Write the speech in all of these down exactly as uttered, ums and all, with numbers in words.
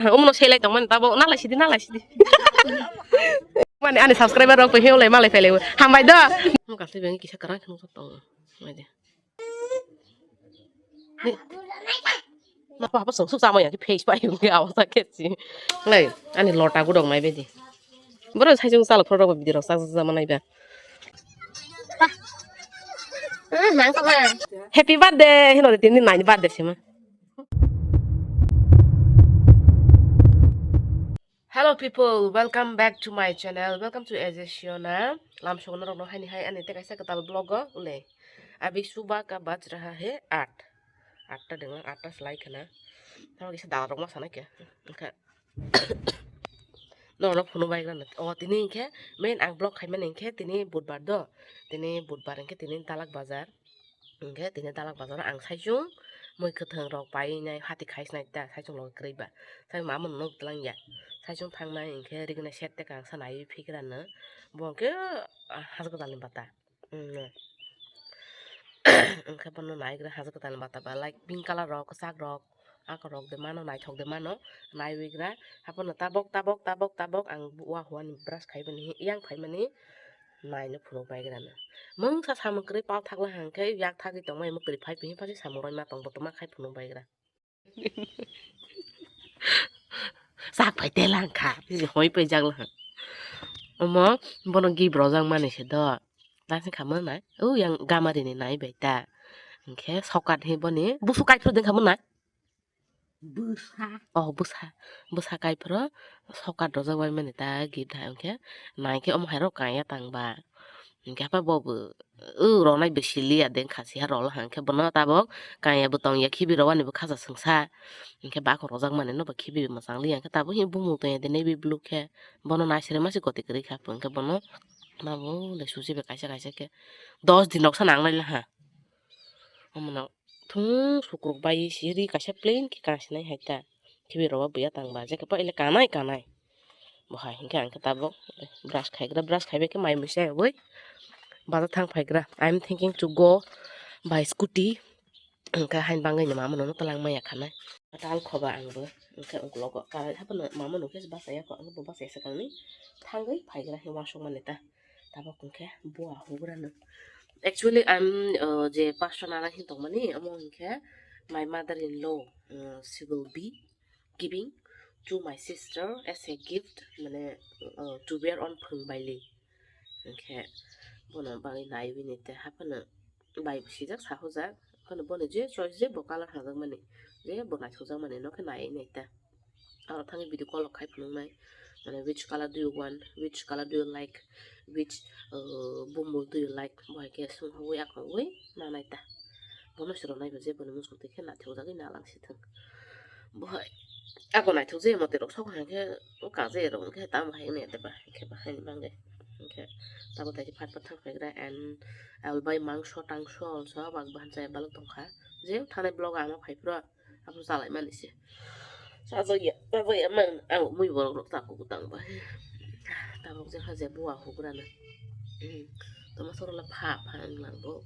Umno selai tongmani tabo nalai sidi, nalai sidi. Mani ani subscriber rok phe ulai malai phailai. Hambai do. Mukha se beng kisa karang kheno tongo. Mai de. Ni. Ma pa pa sung suk sama ya ki face pa yung ki awang sa ke si. Lai, ani lota gudok mai bedi. Boro sai sung sal khoro video rok sa sa manai ba. Happy birthday hino de tini nine birthday sima. Hello people, welcome back to my channel. Welcome to Ezesiona. Lam sokno rokno haini hai ani tei kaisa kwtal vlog o le. Abi suba ka baj raha hai aath. Aath ta dengla, aath ta slai khana. Tamo kisa dal rok ma sana kya. Engkha. Norok phunu bai gana. O tini engkhe main ang vlog khaimani engkhe tini budbar do. Tini budbar engkhe tini dalak bazar. Hingke tini dalak bazar ang saichung mui kwthang rok pai nai hati khai sinai ta saichung logi kwrwi ba sai ma mung nuk tlang ya saichung thang nai hingke rigna set te kang sa nai phigra no bo hingke ah, has kwtal ni bata hingke bono nai gra has kwtal ni bata ba like pink colour rok kwchak rok akorok de mano naithok de mano naiwi gra hapono tabok tabok tabok tabok ang wa hua ni brush khai mani yang phai mani. Naino phunuk bai gra no. Mungsa samung kwrwi pal thakla hang khe yak thagwi tongmai mukri phai phi pha samung roi ma tong bo tongma khai phunuk bai gra. Sak pai te lang kha, hoi pai jak la hang. Omo bono gift rojak mani se do. Tang se kha mo nai. O yang gamari ni nai bai ta. Hingkhe sokat he boni busu kai phuru ding kha mo nai. Bwsa. Oh, bwsa. Bwsa kai phuru sokat rojak bai mani ta gift hai hwnkhe. Nai khe omo hai rok kaya tang ba. Hwnkhe apa bo bo, o ronai bisi liya de wngkha siha rolo hang khe bono tabok kaya bo tong ya khibi rowani bo khaja swngsa. Hwnkhe bako rojak mani no bo khibi bo mwchang liya hwnkhe tabok hi bumung tong ya de navy blue khe. Bono nai sere masi goti kwrwi kha hwnkhe bono mabo le susi bai kaisa kaisa khe dos din rok sa nang lai ha. Omono thung sukruk bai siri kaisa plain khe kang sinai hai ta. Khibi rok bo buya tang ba je khe pa ile kanai kanai. Bo hai hwnkhe ang khe tabok brush khai gra, brush khai bai khe mai mui se oi bazar thang phai gra. I am thinking to go by scooty. Hwnkhe hain bangwi ni mama no twlang maya khanai. Tal khoba ang bo hwnkhe ukulok o karai hapono mama no khe bachaya kho ang bo bachaya swkang ni thangwi phai gra he uansuk mani ta. Tabok hwnkhe bua hugra no. Actually, I'm uh, je pastor nana hin tongmani, amo hwnkhe my mother-in-law, uh, she will be giving to my sister as a gift, mane uh, to wear on phwng baili. Hwnkhe bono bagwi naiwi ni te haphano bai sijak sahojak, haphano boni je choice je bo colour hajak mani, je bo naithokjak mani no khe nai nai ta. Aro thani video call rok khai phunuknai, mane, which color do you want, which color do you like, which uh, bumbul do you like, bo hai khe swnghogwi akhogwi nanai ta. Bono se rwnai bo je boni muchung twi khe naithokjagwi nalang si thung. Bo hai ako naithok je mote rok sok hai khe o kajai rok khe tamo hai wngya de ba hai khe bahai ni bagwi hwnkhe tabuk tai phat phat thang phaigra and I will buy mangso tangso also bak bahan chaya balok tongkha je thanai vlog o ama phai phuru. Abo chalai mani se. Chajagya, chajagya man ang mui borok rok taku tang bai. Tabok je kha je bua hugra na. Hmm. Toma soro la pha pha ang lang bo.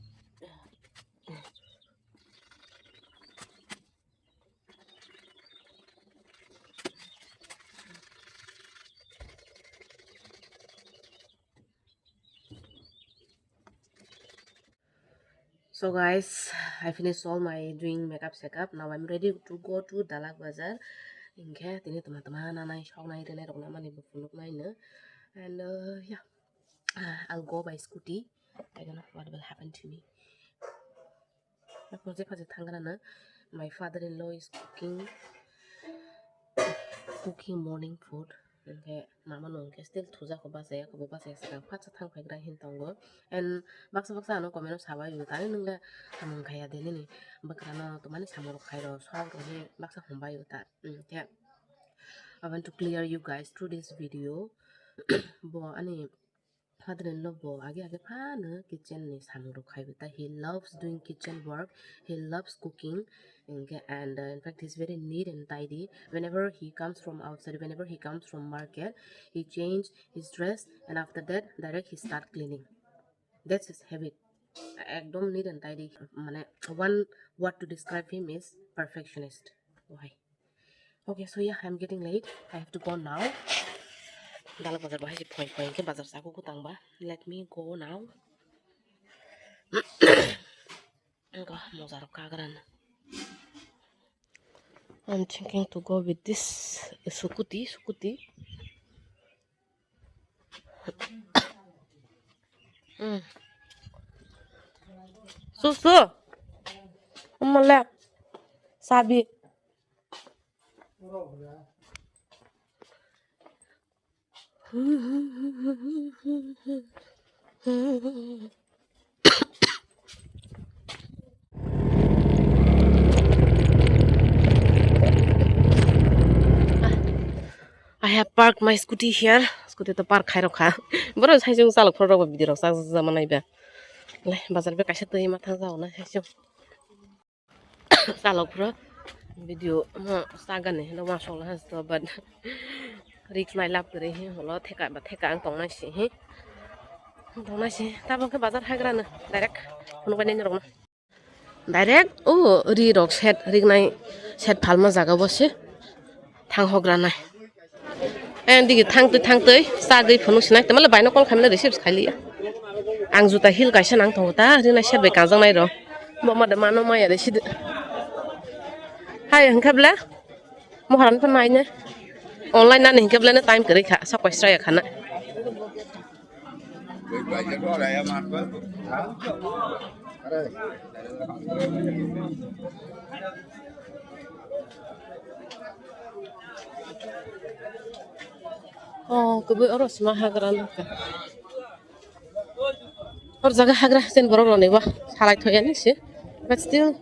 So guys, I finished all my doing makeup setup. Now I'm ready to go to Dalak Bazar. Hingkhe tini tama tama nanai soknai rwnai rok namani bo phunuknai no. And uh, yeah, uh, I'll go by scooty. I don't know what will happen to me. Ako je phaje thanggrana, my father-in-law is cooking, cooking morning food. Hingkhe mama no hingkhe still thujak kho bachaya kho bo bachaya swkang phatsa thang phaigra hin tongo. And baksa baksa ano comment o sabai o tani nwngla samung khaya de nini bwkrano twmani samung rok khairo sok rok hi baksa humbai o ta. Hingkhe I want to clear you guys through this video. Bo ani Father-in-law bo age age phano kitchen ni samung rok khai ta. He loves doing kitchen work. He loves cooking. And uh, in fact, he's very neat and tidy. Whenever he comes from outside, whenever he comes from market, he change his dress and after that, direct he start cleaning. That's his habit. একদম neat and tidy. মানে, one word to describe him is perfectionist. Why? Okay, so yeah, I'm getting late. I have to go now. Dalak bazar bahai si phoi phoi ke bazar saku kutang ba. Let me go now. Engko mojarok kagrana. I'm thinking to go with this scooty, scooty. Hmm. Susu. Umale. Sabi. I have parked my scooty here. Scooty to park khai rokha. Boro sai jung chalok phoro rok video rok sa sa manai ba. Le bazar be kaisa twi ma thang jao na sai jung. Chalok phro video mo sagani hino ma songla has to, but risk nai lab gari hi holo theka ba theka ang tongnai si hi tongnai si tabok khe bazar hagra no direct phunuk bai nai rok no direct o ri rok set rik nai set phalma jaga bo se thang hogra nai. Ang digi thangtwi thangtwi chagwi phunuk sinai, tamale baino call khaimano receive khailiya. Ang juta heel kaisa nang tongo ta, rina sher bai kanjak nai ro. Bo ma de mano maya de sidi. Hai hwnkhe ble moharan phan naine. Online nani hwnkhe ble time kwrwi kha, sok pai sraya khana. Oh, kubui oro sima hagra nangkha. Or jaga hagra sen borok roni ba salai thoyani se. But still,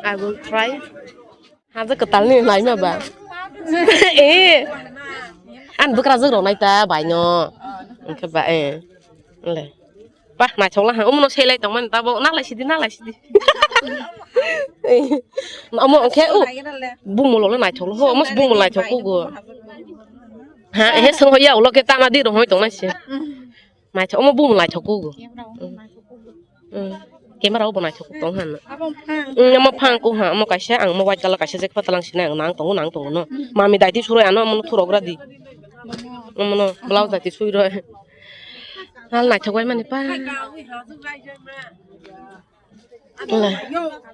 I will try. Haja kwtal ni naima ba. Eh. An bwkrajwk rok nai ta bai no. Hwnkhe ba eh. Le. Ba naithok la ha. Umno selai tong mani tabo nalai sidi nalai sidi. Eh. Omo hwnkhe u. Bumul lo naithok lo ho. Omo bumul naithok kugo. Ha he song hoya ulo ke tana di rong hoi tong nai se. Naithok omo bumung naithok kugo. Camera o bo naithok tong han. Abo phang. Amo phang ko ha, amo kaisa ang mo white color kaisa jacket patalang sinai ang nang tongo nang tongo no. Mami daiti suroi ano amo thurok ra di. Amo no blouse daiti sui roi. Hal naithok bai mani pa.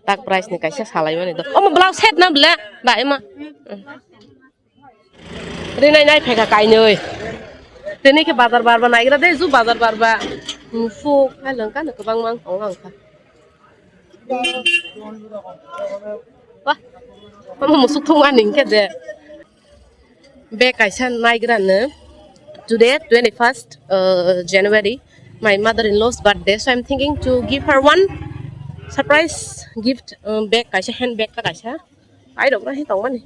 Tak price ni kaisa salai mani do. Omo blouse set na bla ba ema. Rinai nai phaikha kainwi. Tini khe bazar barba naigra de, ju bazar barba. Musuk hai langka no kwbangma wng tong langkha. Wah, omo musuk thung ani hwnkhe de. Bag kaisa naigra no. Today twenty-first uh, January, my mother-in-law's birthday, so I'm thinking to give her one surprise gift, uh, bag kaisa, handbag kaisa. Ai rok na hi tong mani.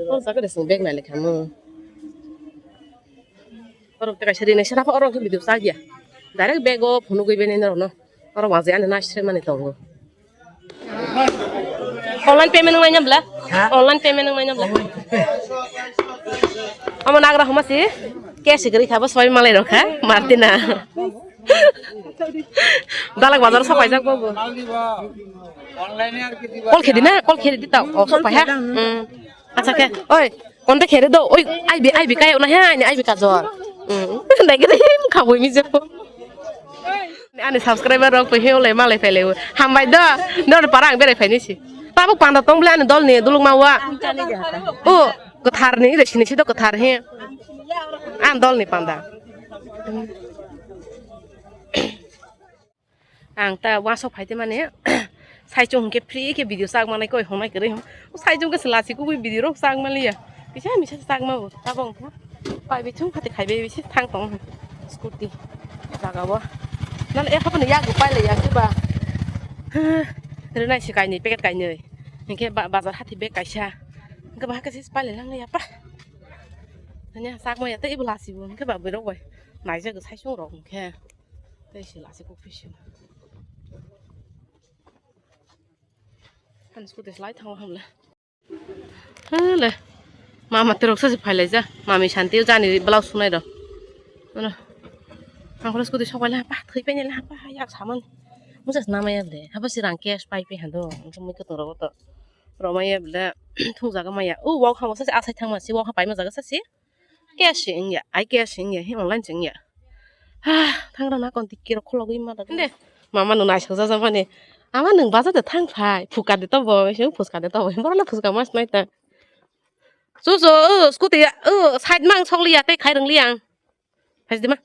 O jaga de sing bag nai lekha mo. Orok te kaisa rinai sera orok video sa dia. Direct bag o phunuk gwi bini norok no. Orok waje ani nai sre mani tongo. Online payment nang nai bla? Ha? Online payment nang nai bla? Omo nagra homa si. Cash gri khabo soi malai rok ha. Martina. Dalak bazar sok paijak bo bo. Call khedi na, call khedi tau. Oh, sok pai ha. Hmm. Acha khe. Oi, konta khere do. Oi, aibi, aibi kai ona ha, ni aibi kajor. Hmm. Dai khe khaboi mi jepho. Ani subscriber rok phe ole malai phele. Hambai do. Dor para ang berai phaini si. Tabuk panda tong bla ani dol ni duluk ma wa. O, kwthar ni re sini si do kwthar he. An dol ni panda. Ang ta wasok phaite mane saichung hwnkhe free khe video chak manai koi hongnai kwrwi hwn. Saichung khe se lasi kubui video rok chak manliya. Kisa misa chak ma bo tabok wngkha. Pai bi thung khati khai bai bisi thang tong scooty jaga o. Nang e khaphano yak bo pai laiya se ba. Rwnai se kainwi packet kainwi. Hinkhe ba bazar hati bag kaisa. Hinkhe bahai khe se pai lai lang ya pa. Hanya chak maya tei ibo lasi bo hinkhe ba bwrok bai. Naijak saichung rok hinkhe. Tei se lasi kok phi se. Ani scooty slai thango hamle. Hele. Mama terok sa se phai lai ja. Mami santi jani blouse sunai rok. Ano. Ang kolo scooty sok pai lai pa thwi pai lai pa yak saman. Musa nama ya de. Haba si rang cash pai pai hando. Ang mui ko toro to. Rw maya bwle thung jaga maya. O wak ha mo sasi asai thang ma si wak ha pai ma jaga sasi. Khe si wngya, ai khe si wngya, he online si wngya. Ha, thangra na kon tikki rok khulogwi ma da. Inde, mama no naisok jaja mani. Ama nwng baja de thang phai, phuka de tobo, se phuska de tobo. Borok le phuska mas nai ta. Su su, o scooty, o side mang sok liya, tei khai rwng liya ang. Phai di ma.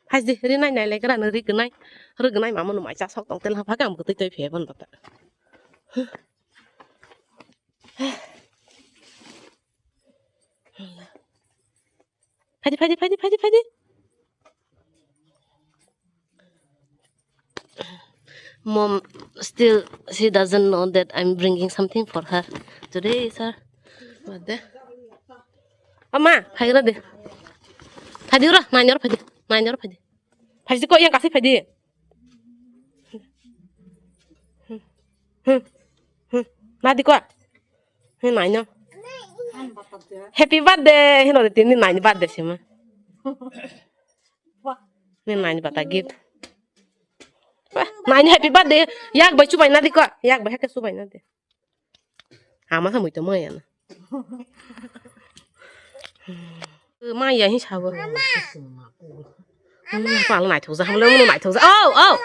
Phai di, ri nai nai lai gra, ri gnai. Ri gnai mama no mai cha sok tong tel ha phak ang bwtwi toi phe bon bata. Phai di, phai di, phai di, phai di, phai di. Mom still, she doesn't know that I'm bringing something for her today, sir. What the? Ama, phai gra de. Phai di ura, nai nyor phai di. Nai nyor phai di. Phai di ko yang kasi phai di. Hmm. Hmm. Hmm. Na di ko. He nai no. Happy birthday. He no de tini nai birthday sima. Ni nai bata gift. Wah, nai happy birthday. Yak bai chubai na di ko. Yak bai hake chubai na de. Ama sa mui to maya na. Maya hi sabo. Hmm, pal nai thok ja hamle mo nai thok ja. Oh, oh.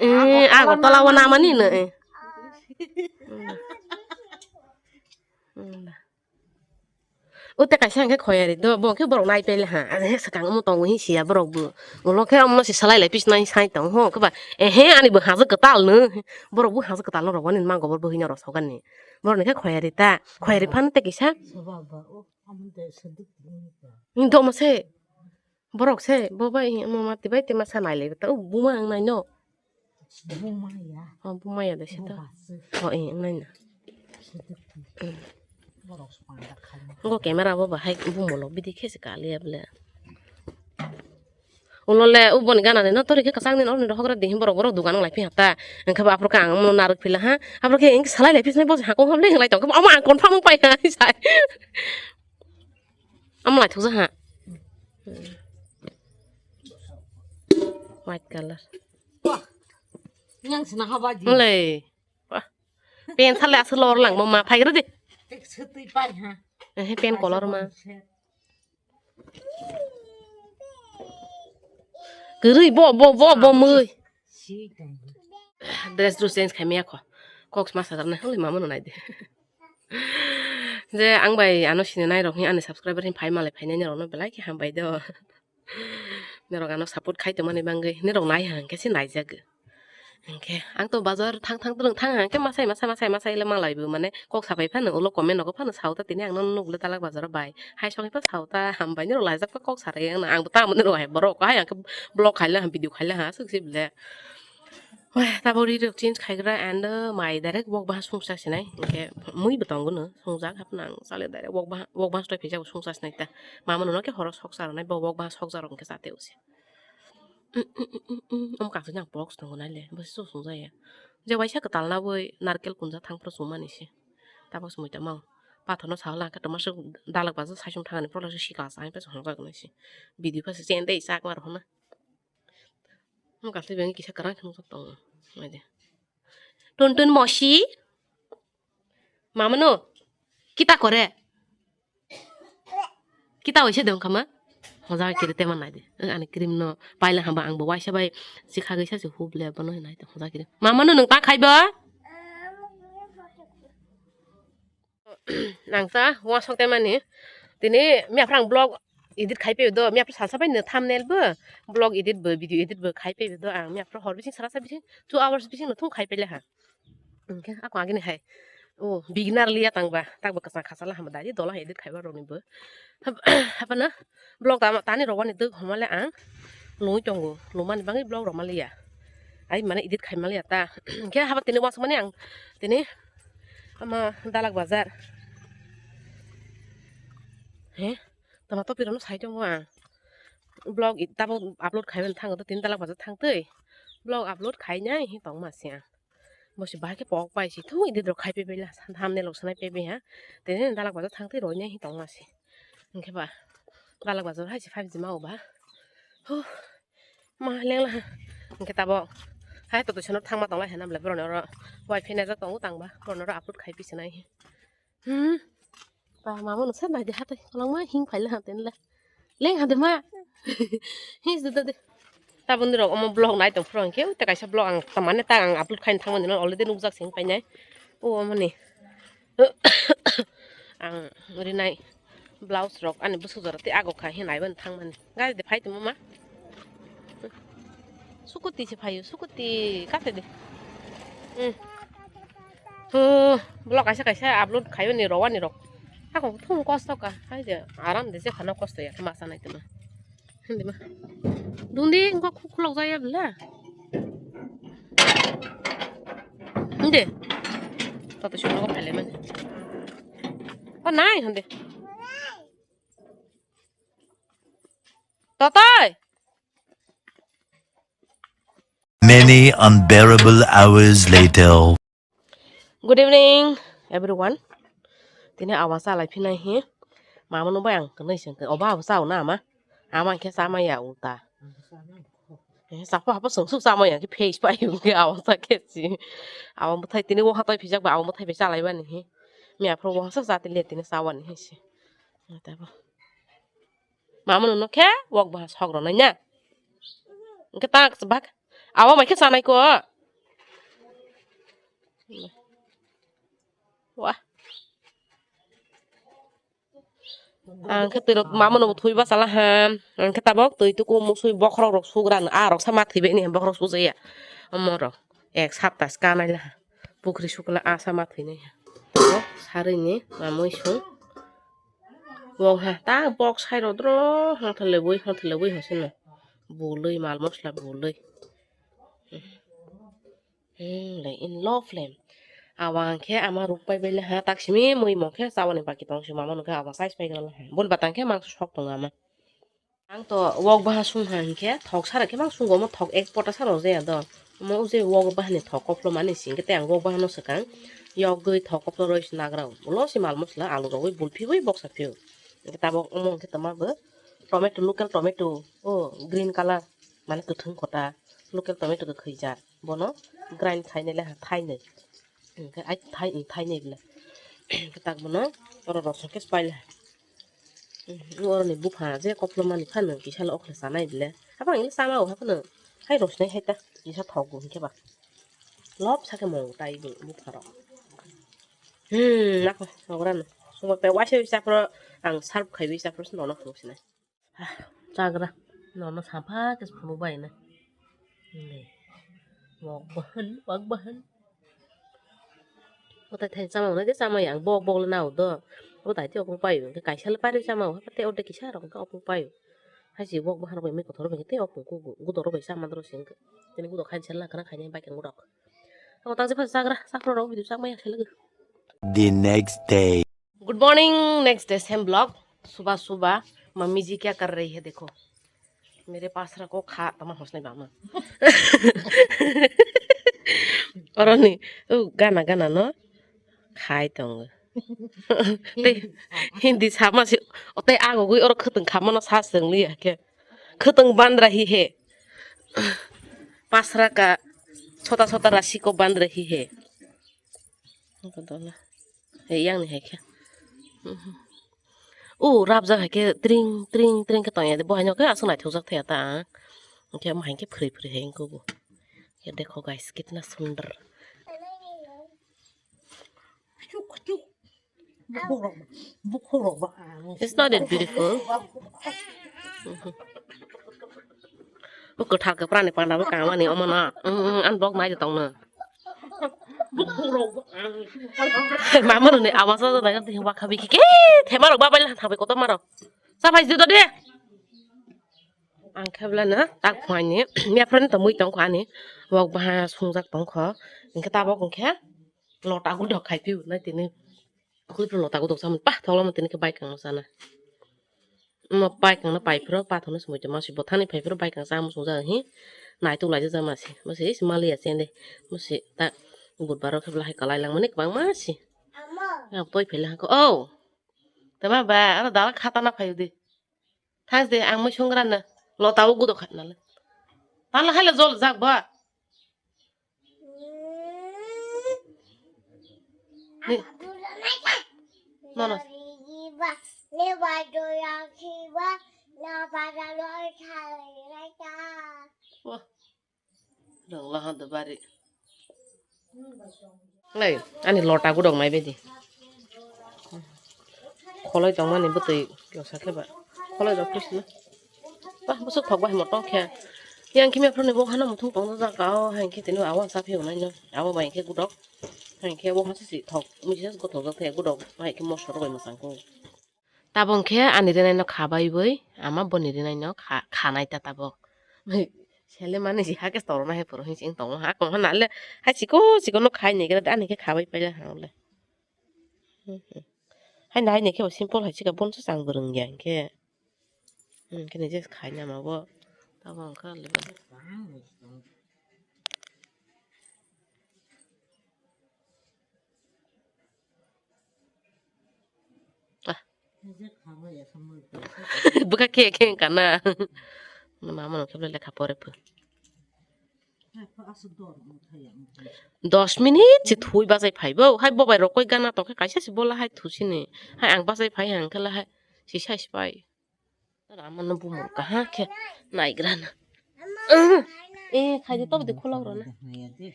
Eh, ago tola wana mani na eh. Hmm. Hmm. O te kaisa hwnkhe khoyari do, bo khe borok nai pele ha. Ani he swkang omo tongo hi siya borok bo. Ulo khe omo se salai lai pis nai sai tong ho khe ba. Ehe ani bo hajak kwtal no. Borok bo hajak kwtal no rok wani ma gobor bo hino rok sogan ni. Borok ni khe khoyari ta. Khoyari phan te kisa. Ni do mo se. Borok se bo bai hi omo mati bai te masa nai lai ta. O buma ang nai no. Bumaya. Oh, bumaya de sita. Bumasi. Oh, eh, nai na. Situ. Hmm. Borok songda khalma. Go camera bo bahai bumolo bidi khesi kali ya bele. Ulo le uboni gana de no tori khe kasang din orni rohok ra dihim borok borok dugan lai phi hata. Engkha ba aphro ka ang mo naruk phila ha. Aphro khe eng salai lai phi sai bo hakong hable lai tong. Ama ang confirm pai ha sai. Ama lai thok ja ha. White color. Wah. Yang sina haba di. Mulai. Wah. Pen sale asal lor lang ma phai re di. Tek sutui pai ha. Eh, pen color ma. Kwrwi bo, bo, bo, bo mui. Si tong. Dress dress change khai maya kho. Kok ma sagar na hole mama no nai de. Je ang bai ano sini nai rok hi ani subscriber hin phai malai phai nai rok no belai khe ham bai do. Norok ano support khai tongmani bangwi norok nai ha hwnkhe se naijago. Hwnkhe ang to bazar thang thang twrwng thang ha hwnkhe masai masai masai masai le malaibo mane kok sapai phano ulo comment rogo phano sao ta tini ang nono nukle dalak bazaro bai hai songwi pha sao ta hambai norok laijak kha kok sarai ang bo tamo norok hai borok hai ang khe vlog khaila ha video khaila ha swk se bile. Wah, tabok ri rok change khaigra and, uh, mai direct wok bahan sungsa sinai. Hwnkhe mui bo tongo no sungjak haphano ang chale direct wok bahan, wok bahan stoi phaijago sungsa sinai ta. Mama no khe horo soksa rwnai bo wok bahan soksa rok hwnkhe chate usi. Omo kaisa nang box tongo nai le bo se sung sung jaya. Je waisa kwtal na boi narkel kunja thang phro sung mani se. Tabok se mui tamo pathor no sahla khe toma se dalak bajo saichung thangani phro se sikla sa hai pa se hongjak nai se. Video pa se chen dei chak mar hona. Mo kaisa beng kisa kwrang khe nukjak tongo. Naidi. Tun tun mosi. Mama no. Kita kore. Kita waisa de wngkha ma. Hoja kiri tema naidi. Ani cream no paila hamba ang bo waisa bai sikha gisa se huble bono naidi hoja kiri. Mama no nung ta khai ba? Ang ta uansuk tei mani tini miya phrang vlog edit khai paido, miya phrang salsa bai no thumbnail bo, vlog edit bo, video edit bo khai paido ang miya phrang hor bising sara sa bising two hours bising no thung khai paile ha. Hwnkhe ako agini hai o beginner liya tangba takbo kwchang khasala hama dadi dola edit khaiba rokni bo. Hapana vlog tani rok wani dwk homa le ang lungwi tongo, lungmani bagwi vlog rok maliya. Ai mane edit khai maliya ta. Hwnkhe haba tini uansuk mani ang tini ama dalak bazar. He, tama topi rokno sai tongo ang. Vlog tabok upload khaimani thango to tini dalak bazar thangtwi. Vlog upload khainai hi tongma se ang. Bosi bahai khe pok pai si thu edit rok khai paibai la thumbnail rok sanai paibai ha. Tini dalak bazar thangtwi roinai hi tongma se. Hwnkhe ba dalak bazar hai se five G ma o ba. Huh. Ma lengla ha. Hwnkhe tabok Hai to toisano thangma tonglai hai namle boroni oro wifi najak tongo tangba boroni oro upload khai pisinai. Hmm. Ba mama no se nai de hatai kolangma hing phaile ha tenle. Leng ha de ma. Hing de de. Taboni rok omo vlog nai tong phuru hwnkhe ui ta kaisa vlog ang tamani ta ang upload khaina thangmani no already nukjak sing painai. O omo ni. Ang rinai blouse rok ani bwswk jora tei agok kha hinwi naiwi thangmani. Gari de phai tongma ma. Scooty se phaio, scooty kate de. Hmm. Thu, vlog kaisa kaisa upload khaio ni rowani rok. Hakon thung kosto ka, hai de aram de je khana kosto ya, ma sanai tongma. Hindi ma. Dundi engko khulok jaya bela. Hindi. Tato shuno ko phele mani. O nai hindi. Tatai. Many unbearable hours later. Good evening, everyone. Tini awa chalai phinai hi. Mama no bai ang kwnwi sengkhe. Oba abo chao na ama? Ama khe chamaya ulta. Eh, chapa hapa sungsuk chamaya khe face pai ungkhe awa cha khe si. Awa bwthai tini o hatoi phijak ba awa bwthai bai chalai bani hi. Miya phro o hasa cha tini le tini chawani hi si. Tabo. Mama no khe wok ba sok ronai na. Hwnkhe ta bak. Awa mai khe chanai ko. Wah. Ang khe twi rok mama no thwi bachala ha. Ang khe tabok twi tuku musui bokhorok rok sugra no. A rok sa ma thwi bai ni bokhorok sujaya. Omo rok. Ek sapta ska nai la. Pukri sukla a sa ma thwi nai ha. Sarui ni mamui sung. Wong ha ta bok sai rok dro hong thele bui hong thele bui hong sino. Bului mal mosla bului. Hmm, le in low flame. Awang khe ama ruk pai bai le ha tak simi mui mong khe chawani baki tong sima mano khe awang kais pai gana le ha. Bun batang khe mang sok tong ama. Ang to wok baha sung ha hinkhe thok sara khe mang sungo omo thok ek pota sara jaya do. Omo uje wok baha ni thok koplo mani sing khe tei ang wok baha no swkang. Yok dui thok koplo roi nagra ulo si mal mosla alu rogwi bulphi wi boksa phio. Hinkhe tabok omo hinkhe toma bo tomato local tomato o green color mane kwthwng kota local tomato khe khwijak. Bono grind khainai le ha thainwi. Hwnkhe ai thai, thai ni bwle. Hwnkhe tak bono oro rosong khe pai le. Oro ni bupha je koploma ni phano kisa le okhle chanai bwle. Hapang ile chama o haphano hai rosnai hai ta kisa thok bo hwnkhe ba. Lop sakhe mong tai bo bupha rok. Hmm, nako, nogra no. Sungma pe waisa waisa phro ang serve khaiwi sa phro nono phunuk sinai. Chagra. Nono sampha khe phunuk bai na. Hindi. Wok bahan, wok bahan. Otai thai chama hwnai khe chama yang bok bok le nao do. Otai te opung paio. Khe kaisa le pairwi chama o. Te orde kisa rok khe opung paio. Hai si wok bahan rok bai mui kotor bai te opung kugo. Gudo rok bai chama doro sing. Tini gudo khai sel na khana khai nai bai khe gudo. Ang tang je phai chagra. Chakro rok video chak maya khe lagi. The next day. Good morning, next day, same vlog. सुबह सुबह मम्मी जी क्या कर रही है, देखो। मेरे पास रखो, खा, tama hosnai bama. Oroni, o gana gana no khai tongo. Tei Hindi sama si, o tei agogwi oro khwtwng khamano sa swng liya khe. Khwtwng bandra hi he. Pasra ka chota chota rasi ko bandra hi he. He yang ni hai khe. O rabjak hai khe tring tring tring khe tong ya de. Bo hai no khe aswk naithok jak thaya ta ang. Hwnkhe mo hai khe phwrwi phwrwi hai wngkho bo. Ye dekho guys, kitna sundar. It's not that beautiful. O kwthar kwpra ni panda bo kangmani omo no. Ang bok nai tong no. Mama rok ni awa sa nai tong wakha biki ke thema rok babai la thabai kotor ma rok. Sa phai jodi de. Ang khe bla na tak phai ni. Mia phran to mui tong kha ni. Wok baha sungjak tong kho. Hwnkhe tabok hwnkhe lota gudok khai piu nai tini. Khulipro lota gudok samani pa thokla mo tini khe bai kang sana. Mo pai kang na pai phro pa thokna sumui tongma si bothani pai phro bai kang sa musung ja hi. Nai tuk lai ja ma si. Mo si is mali ya sende. Mo si ta budbar rok khe bla hai kalai lang mani kwbang ma si. Ang toi phela ko. Oh. Tama ba aro dala khata na phayu di. Thas de ang mui sungra na. Lota o gudok khat na le. Tala hai le jol jak ba. Ni. Nono. Wah. Rang laha do bari. Lai, ani lota gudok mai bedi. Kholoi tongmani bwtwi kisa khe ba. Kholoi rok khe sina. Bah, bwswk thok bai mo tong khe. Yang kimi phone bo hana muthung tong jak o, hai khe tini awan sa phi nai no. Abo bai khe gudok. Hai khe bo hasi si thok, mui se gothok jak the gudok. Hai khe mosor rok bai mwsang ko. Tabok khe ani rinaino khabai bai, ama boni rinaino kha-, khanai ta tabok. Sele mani si hake torona hai phuru hinsing tongo ha kong ha nale hai chiko chiko no khai ni gra ani khe khabai paila ha ole. Hai nai ni khe bo simple hai chika bonso chang bwrwng ya hinkhe. Hinkhe ni je khai nama bo tabok kha le. Ah. Bwkha khe khe wngkha na. Mama no khe lekha pore pho. Dos minute se thui bachai phai bo. Hai bobai rok koi gana tokhe kaisa se bola hai thusini. Hai ang bachai phai hang khe la hai se sai se pai. Ramano bumung kaha khe naigrana. Eh, khaidi tobo de khulok rona.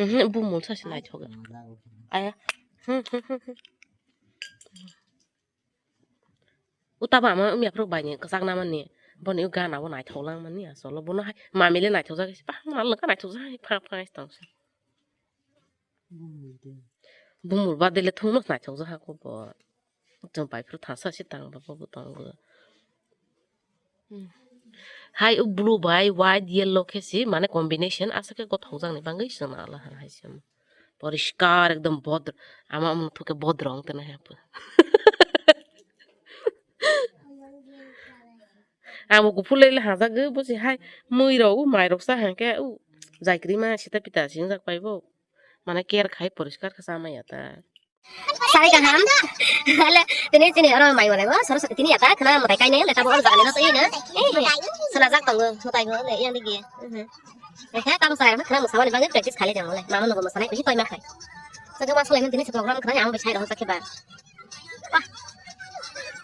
Mhm, bumung sasi naithok. Aya. Hmm, hmm, hmm, hmm. Utaba ama umya phuru baini kwchak namani. Boni u gana bo naithok langmani asolo. Bono hai mamile naithok jak si. Pah, ma lwkha naithok jak hai, pha, pha, tong si. Bumul bade le thungno naithok jak ha ko bo. Chwng bai phuru thangsa se tang ba bo tongo. Hmm. Hai o blue bai white yellow khe si mane combination aswk khe gothok jak ni bagwi chwng ala hai se. Poriskar ekdom bodro ama omo thuk khe bodro wng tong nai hai. Amo kuphur le hajak bo se hai mui rok mai rok sa hang khe u jai kwrwi ma sita pita se wng jak pai bo. Mane care khai poriskar khe cha maya ta. Sari kaham. Ale tini tini oro mai wale bo soro sati tini yata khna mutai kaine le tabo oro jani no tei na. Eh, sona jak tongo mutai go le yang digi. Eh, tabo sari khna musa wale bangi practice khale jang wale. Mama no musa nai bisi toima khai. Sagi ma sole tini se program khna yang bisai ro sakhe ba.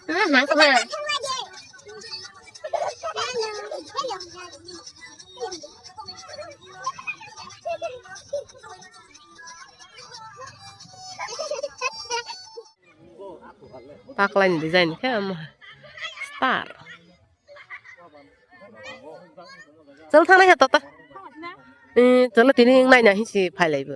Ah, nang koma. Paklai ni design khe omo star. Chwla thangna khe tota. Eh, chwla tini wng naina hinsi phailaibo.